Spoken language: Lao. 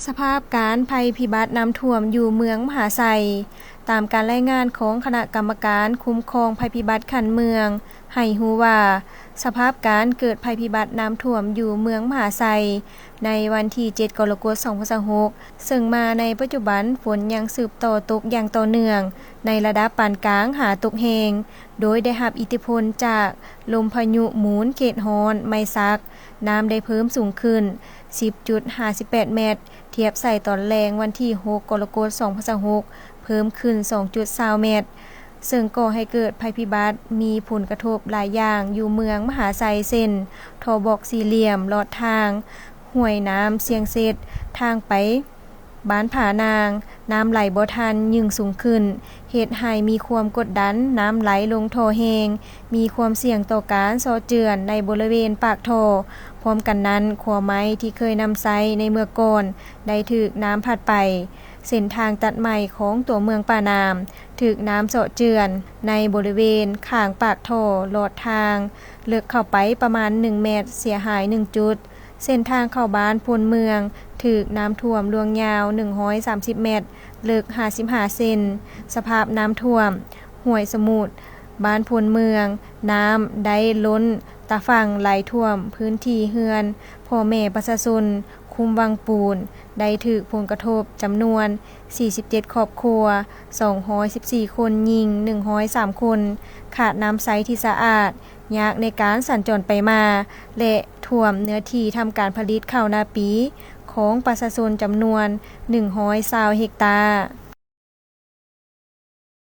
ສະພາບການໄພພິບັດນ້ຳຖ້ວມຢູ່ເມືອງມະຫາໄຊ. ຕາມການລາຍງານຂອງຄະນະກຳມະການຄຸ້ມຄອງໄພພິບັດຂັ້ນເມືອງ ໃຫ້ຮູ້ວ່າ ສະພາບການເກີດໄພພິບັດນ້ຳຖ້ວມຢູ່ເມືອງມະຫາໄຊ ໃນວັນທີເຈັດ ກໍລະກົດ ສອງພັນຊາວຫົກ ເຊິ່ງມາໃນປັດຈຸບັນຝົນຍັງສືບຕໍ່ຕົກຢ່າງຕໍ່ເນື່ອງໃນລະດັບປານກາງຫາຕົກແຮງ, ໂດຍໄດ້ຮັບອິດທິພົນຈາກລົມພາຍຸໝູນເຂດຮ້ອນໄມສັກ, ນ້ຳໄດ້ເພີ່ມສູງຂຶ້ນ ສິບຈຸດຫ້າສິບແປດແມັດ, ທຽບໃສ່ຕອນແລງວັນທີຫົກ ກໍລະກົດ ສອງພັນຊາວຫົກ ເພີ່ມຂຶ້ນ ສອງຈຸດຊາວແມັດ, ເຊິ່ງກໍ່ໃຫ້ເກີດໄພພິບັດມີຜົນກະທົບຫຼາຍຢ່າງຢູ່ເມືອງມະຫາໄຊ ເຊັ່ນ ທໍ່ບອກສີ່ຫຼ່ຽມ, ລອດທາງ, ຫ້ວຍນ້ຳຊຽງເຊັດ, ທາງໄປ ບ້ານຜານາງ, ນ້ຳໄຫຼບໍ່ທັນ, ຍິ່ງສູງຂຶ້ນ ເຮັດໃຫ້ມີຄວາມກົດດັນນ້ຳໄຫຼລົງທໍ່ແຮງ, ມີຄວາມສ່ຽງຕໍ່ການເຊາະເຈື່ອນໃນບໍລິເວນປາກທໍ່. ພ້ອມກັນນັ້ນ, ຂົວໄມ້ທີ່ເຄີຍນຳໃຊ້ໃນເມື່ອກ່ອນໄດ້ຖືກນ້ຳພັດໄປ. ເສັ້ນທາງຕັດໃໝ່ຂອງຕົວເມືອງປານາມ ຖືກນ້ຳເຊາະເຈື່ອນໃນບໍລິເວນຂ້າງປາກທໍ່, ລອດທາງ ເລິກເຂົ້າໄປປະມານໜຶ່ງແມັດ, ເສຍຫາຍໜຶ່ງຈຸດ. ເສັ້ນທາງເຂົ້າບ້ານໂພນເມືອງ ຖືກນ້ຳຖ້ວມລວງຍາວໜຶ່ງຮ້ອຍສາມສິບແມັດ, ເລິກຫ້າສິບຫ້າເຊັນ. ສະພາບນ້ຳຖ້ວມຫ້ວຍສະໝຸດ ບ້ານໂພນເມືອງ, ນ້ຳໄດ້ລົ້ນຕາຝັ່ງໄຫຼຖ້ວມພື້ນທີ່ເຮືອນພໍ່ແມ່ປະຊາຊົນ ຄຸ້ມວັງປູນ ໄດ້ຖືກຜົນກະທົບຈຳນວນສີ່ສິບເຈັດຄອບຄົວ, ສອງຮ້ອຍສິບສີ່ຄົນ, ຍິງໜຶ່ງຮ້ອຍສາມຄົນ, ຂາດນ້ຳໃຊ້ທີ່ສະອາດ, ຍາກໃນການສັນຈອນໄປມາ ແລະ ຖ້ວມເນື້ອທີ່ທຳການຜະລິດເຂົ້ານາປີຂອງປະຊາຊົນຈຳນວນໜຶ່ງຮ້ອຍຊາວເຮັກຕາ.